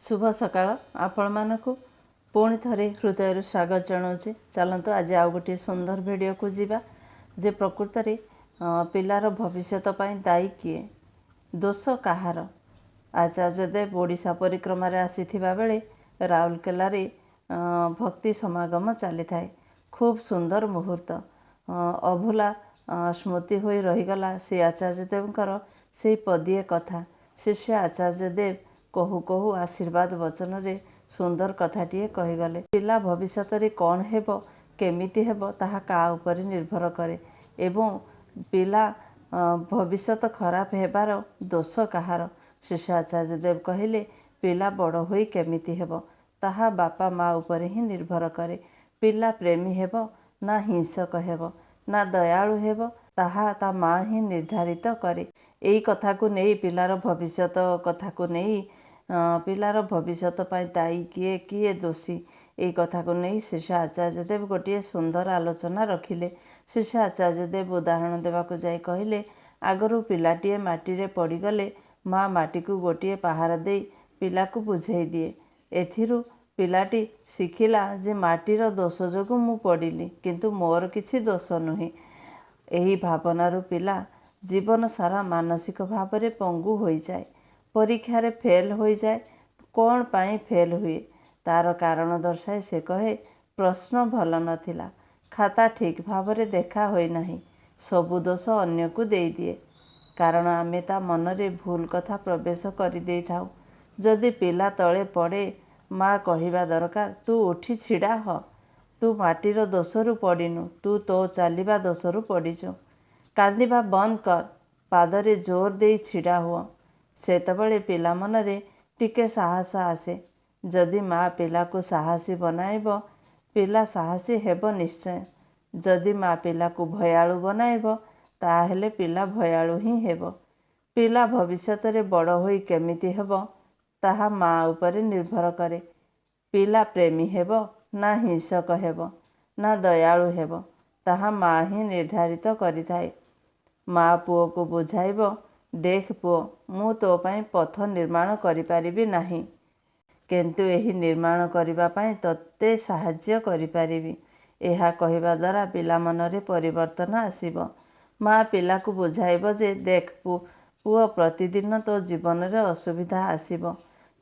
ଶୁଭ ସକାଳ। ଆପଣମାନଙ୍କୁ ପୁଣି ଥରେ ହୃଦୟରୁ ସ୍ୱାଗତ ଜଣାଉଛି। ଚାଲନ୍ତୁ, ଆଜି ଆଉ ଗୋଟିଏ ସୁନ୍ଦର ଭିଡ଼ିଓକୁ ଯିବା ଯେ ପ୍ରକୃତରେ ପିଲାର ଭବିଷ୍ୟତ ପାଇଁ ଦାୟୀ କିଏ, ଦୋଷ କାହାର? ଆଚାର୍ଯ୍ୟ ଦେବ ଓଡ଼ିଶା ପରିକ୍ରମାରେ ଆସିଥିବା ବେଳେ ରାଉରକେଲାରେ ଭକ୍ତି ସମାଗମ ଚାଲିଥାଏ। ଖୁବ୍ ସୁନ୍ଦର ମୁହୂର୍ତ୍ତ, ଅଭୁଲା ସ୍ମୃତି ହୋଇ ରହିଗଲା ସେ ଆଚାର୍ଯ୍ୟ ଦେବଙ୍କର ସେଇ ପଦିଏ କଥା। ଶିଷ୍ୟ ଆଚାର୍ଯ୍ୟ ଦେବ କହୁ କହୁ ଆଶୀର୍ବାଦ ବଚନରେ ସୁନ୍ଦର କଥାଟିଏ କହିଗଲେ, ପିଲା ଭବିଷ୍ୟତରେ କ'ଣ ହେବ, କେମିତି ହେବ, ତାହା କାହା ଉପରେ ନିର୍ଭର କରେ ଏବଂ ପିଲା ଭବିଷ୍ୟତ ଖରାପ ହେବାର ଦୋଷ କାହାର? ଶିଷ୍ୟ ଆଚାର୍ଯ୍ୟ ଦେବ କହିଲେ, ପିଲା ବଡ଼ ହୋଇ କେମିତି ହେବ, ତାହା ବାପା ମା ଉପରେ ହିଁ ନିର୍ଭର କରେ। ପିଲା ପ୍ରେମୀ ହେବ ନା ହିଂସକ ହେବ ନା ଦୟାଳୁ ହେବ, ତାହା ତା ମା ହିଁ ନିର୍ଦ୍ଧାରିତ କରେ। ଏଇ କଥାକୁ ନେଇ, ପିଲାର ଭବିଷ୍ୟତ କଥାକୁ ନେଇ, ପିଲାର ଭବିଷ୍ୟତ ପାଇଁ ଦାୟୀ କିଏ, କିଏ ଦୋଷୀ, ଏଇ କଥାକୁ ନେଇ ଶିଷ୍ୟ ଆଚାର୍ଯ୍ୟ ଦେବ ଗୋଟିଏ ସୁନ୍ଦର ଆଲୋଚନା ରଖିଲେ। ଶିଷ୍ୟ ଆଚାର୍ଯ୍ୟ ଦେବ ଉଦାହରଣ ଦେବାକୁ ଯାଇ କହିଲେ, ଆଗରୁ ପିଲାଟିଏ ମାଟିରେ ପଡ଼ିଗଲେ ମା ମାଟିକୁ ଗୋଟିଏ ପାହାର ଦେଇ ପିଲାକୁ ବୁଝେଇ ଦିଏ। ଏଥିରୁ ପିଲାଟି ଶିଖିଲା ଯେ ମାଟିର ଦୋଷ ଯୋଗୁଁ ମୁଁ ପଡ଼ିଲି, କିନ୍ତୁ ମୋର କିଛି ଦୋଷ ନୁହେଁ। ଏହି ଭାବନାରୁ ପିଲା ଜୀବନ ସାରା ମାନସିକ ଭାବରେ ପଙ୍ଗୁ ହୋଇଯାଏ। ପରୀକ୍ଷାରେ ଫେଲ୍ ହୋଇଯାଏ। କ'ଣ ପାଇଁ ଫେଲ୍ ହୁଏ, ତାର କାରଣ ଦର୍ଶାଇ ସେ କହେ, ପ୍ରଶ୍ନ ଭଲ ନଥିଲା, ଖାତା ଠିକ୍ ଭାବରେ ଦେଖା ହୋଇନାହିଁ। ସବୁ ଦୋଷ ଅନ୍ୟକୁ ଦେଇଦିଏ, କାରଣ ଆମେ ତା ମନରେ ଭୁଲ କଥା ପ୍ରବେଶ କରିଦେଇଥାଉ। ଯଦି ପିଲା ତଳେ ପଡ଼େ, ମା କହିବା ଦରକାର, ତୁ ଉଠି ଛିଡ଼ା ହ। ତୁ ମାଟିର ଦୋଷରୁ ପଡ଼ିନୁ, ତୁ ତୋ ଚାଲିବା ଦୋଷରୁ ପଡ଼ିଛୁ। କାନ୍ଦିବା ବନ୍ଦ କର, ପାଦରେ ଜୋର ଦେଇ ଛିଡ଼ା ହୁଅ। ସେତେବେଳେ ପିଲା ମନରେ ଟିକେ ସାହସ ଆସେ। ଯଦି ମା ପିଲାକୁ ସାହସୀ ବନାଇବ, ପିଲା ସାହସୀ ହେବ ନିଶ୍ଚୟ। ଯଦି ମା ପିଲାକୁ ଭୟାଳୁ ବନାଇବ, ତାହେଲେ ପିଲା ଭୟାଳୁ ହିଁ ହେବ। ପିଲା ଭବିଷ୍ୟତରେ ବଡ଼ ହୋଇ କେମିତି ହେବ, ତାହା ମା ଉପରେ ନିର୍ଭର କରେ। ପିଲା ପ୍ରେମୀ ହେବ ନା ହିଂସକ ହେବ ନା ଦୟାଳୁ ହେବ, ତାହା ମା ହିଁ ନିର୍ଦ୍ଧାରିତ କରିଥାଏ। ମା ପୁଅକୁ ବୁଝାଇବ, ଦେଖ ପୁଅ, ମୁଁ ତୋ ପାଇଁ ପଥ ନିର୍ମାଣ କରିପାରିବି ନାହିଁ, କିନ୍ତୁ ଏହି ନିର୍ମାଣ କରିବା ପାଇଁ ତୋତେ ସାହାଯ୍ୟ କରିପାରିବି। ଏହା କହିବା ଦ୍ୱାରା ପିଲା ମନରେ ପରିବର୍ତ୍ତନ ଆସିବ। ମା ପିଲାକୁ ବୁଝାଇବ ଯେ ଦେଖ ପୁଅ, ପ୍ରତିଦିନ ତୋ ଜୀବନରେ ଅସୁବିଧା ଆସିବ,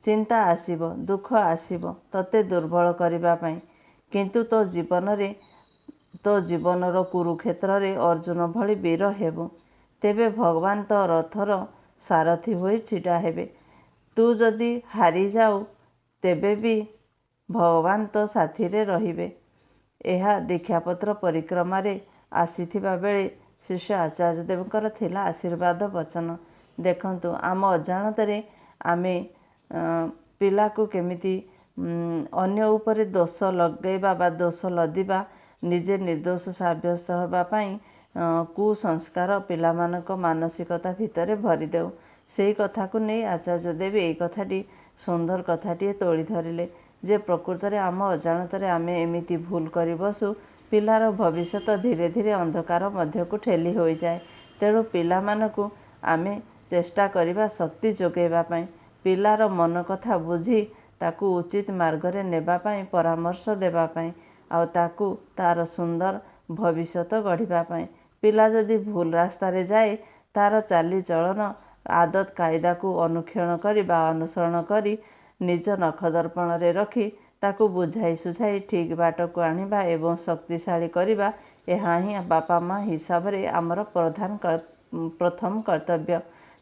ଚିନ୍ତା ଆସିବ, ଦୁଃଖ ଆସିବ ତୋତେ ଦୁର୍ବଳ କରିବା ପାଇଁ। କିନ୍ତୁ ତୋ ଜୀବନରେ, ତୋ ଜୀବନର କୁରୁକ୍ଷେତ୍ରରେ ଅର୍ଜୁନ ଭଳି ବୀର ହେବୁ, ତେବେ ଭଗବାନ ତୋ ରଥର ସାରଥୀ ହୋଇ ଛିଡ଼ା ହେବେ। ତୁ ଯଦି ହାରିଯାଉ, ତେବେ ବି ଭଗବାନ ତୋ ସାଥିରେ ରହିବେ। ଏହା ଦୀକ୍ଷାପତ୍ର ପରିକ୍ରମାରେ ଆସିଥିବା ବେଳେ ଶିଷ୍ୟ ଆଚାର୍ଯ୍ୟ ଦେବଙ୍କର ଥିଲା ଆଶୀର୍ବାଦ ବଚନ। ଦେଖନ୍ତୁ, ଆମ ଅଜାଣତରେ ଆମେ ପିଲାକୁ କେମିତି ଅନ୍ୟ ଉପରେ ଦୋଷ ଲଗାଇବା ବା ଦୋଷ ଲଦିବା, ନିଜେ ନିର୍ଦ୍ଦୋଷ ସାବ୍ୟସ୍ତ ହେବା ପାଇଁ କୁସଂସ୍କାର ପିଲାମାନଙ୍କ ମାନସିକତା ଭିତରେ ଭରିଦେଉ। ସେଇ କଥାକୁ ନେଇ ଆଚାର୍ଯ୍ୟ ଦେବ ଏଇ କଥାଟି, ସୁନ୍ଦର କଥାଟିଏ ତୋଳି ଧରିଲେ ଯେ ପ୍ରକୃତରେ ଆମ ଅଜାଣତରେ ଆମେ ଏମିତି ଭୁଲ କରି ବସୁ, ପିଲାର ଭବିଷ୍ୟତ ଧୀରେ ଧୀରେ ଅନ୍ଧକାର ମଧ୍ୟକୁ ଠେଲି ହୋଇଯାଏ। ତେଣୁ ପିଲାମାନଙ୍କୁ ଆମେ ଚେଷ୍ଟା କରିବା ଶକ୍ତି ଯୋଗାଇବା ପାଇଁ, ପିଲାର ମନ କଥା ବୁଝି ତାକୁ ଉଚିତ ମାର୍ଗରେ ନେବା ପାଇଁ, ପରାମର୍ଶ ଦେବା ପାଇଁ ଆଉ ତାକୁ ତାର ସୁନ୍ଦର ଭବିଷ୍ୟତ ଗଢ଼ିବା ପାଇଁ। ପିଲା ଯଦି ଭୁଲ ରାସ୍ତାରେ ଯାଏ, ତାର ଚାଲିଚଳନ, ଆଦତ କାଇଦାକୁ ଅନୁକ୍ଷଣ କରି ବା ଅନୁସରଣ କରି, ନିଜ ନଖ ଦର୍ପଣରେ ରଖି ତାକୁ ବୁଝାଇ ସୁଝାଇ ଠିକ୍ ବାଟକୁ ଆଣିବା ଏବଂ ଶକ୍ତିଶାଳୀ କରିବା, ଏହା ହିଁ ବାପା ମା ହିସାବରେ ଆମର ପ୍ରଧାନ ପ୍ରଥମ କର୍ତ୍ତବ୍ୟ।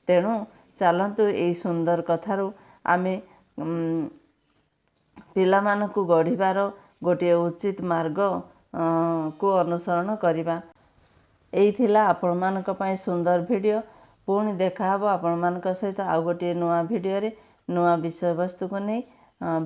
ତେଣୁ ଚାଲନ୍ତୁ, ଏଇ ସୁନ୍ଦର କଥାରୁ ଆମେ ପିଲାମାନଙ୍କୁ ଗଢ଼ିବାର ଗୋଟିଏ ଉଚିତ ମାର୍ଗ କୁ ଅନୁସରଣ କରିବା। ଏଇ ଥିଲା ଆପଣମାନଙ୍କ ପାଇଁ ସୁନ୍ଦର ଭିଡ଼ିଓ। ପୁଣି ଦେଖାହେବ ଆପଣମାନଙ୍କ ସହିତ ଆଉ ଗୋଟିଏ ନୂଆ ଭିଡ଼ିଓରେ, ନୂଆ ବିଷୟବସ୍ତୁକୁ ନେଇ।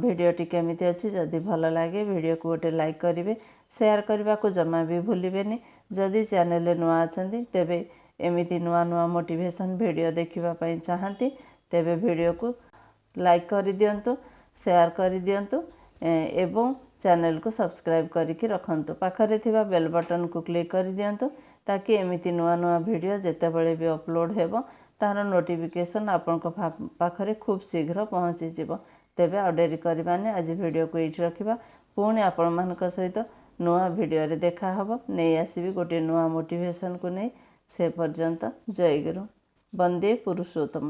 ଭିଡ଼ିଓଟି କେମିତି ଅଛି? ଯଦି ଭଲ ଲାଗେ, ଭିଡ଼ିଓକୁ ଗୋଟେ ଲାଇକ୍ କରିବେ। ସେୟାର କରିବାକୁ ଜମା ବି ଭୁଲିବେନି। ଯଦି ଚ୍ୟାନେଲରେ ନୂଆ ଅଛନ୍ତି, ତେବେ ଏମିତି ନୂଆ ନୂଆ ମୋଟିଭେସନ୍ ଭିଡ଼ିଓ ଦେଖିବା ପାଇଁ ଚାହାନ୍ତି, ତେବେ ଭିଡ଼ିଓକୁ ଲାଇକ୍ କରିଦିଅନ୍ତୁ, ସେୟାର କରିଦିଅନ୍ତୁ ଏବଂ ଚ୍ୟାନେଲକୁ ସବସ୍କ୍ରାଇବ୍ କରିକି ରଖନ୍ତୁ। ପାଖରେ ଥିବା ବେଲ୍ ବଟନ୍କୁ କ୍ଲିକ୍ କରିଦିଅନ୍ତୁ, ତାକି ଏମିତି ନୂଆ ନୂଆ ଭିଡ଼ିଓ ଯେତେବେଳେ ବି ଅପଲୋଡ଼ ହେବ, ତାହାର ନୋଟିଫିକେସନ୍ ଆପଣଙ୍କ ପାଖରେ ଖୁବ୍ ଶୀଘ୍ର ପହଞ୍ଚିଯିବ। ତେବେ ଆଉ ଡେରି କରିବାନି, ଆଜି ଭିଡ଼ିଓକୁ ଏଇଠି ରଖିବା। ପୁଣି ଆପଣମାନଙ୍କ ସହିତ ନୂଆ ଭିଡ଼ିଓରେ ଦେଖାହେବ, ନେଇ ଆସିବି ଗୋଟିଏ ନୂଆ ମୋଟିଭେସନ୍କୁ ନେଇ। ସେ ପର୍ଯ୍ୟନ୍ତ ଜୟଗୁରୁ, ବନ୍ଦେ ପୁରୁଷୋତ୍ତମ।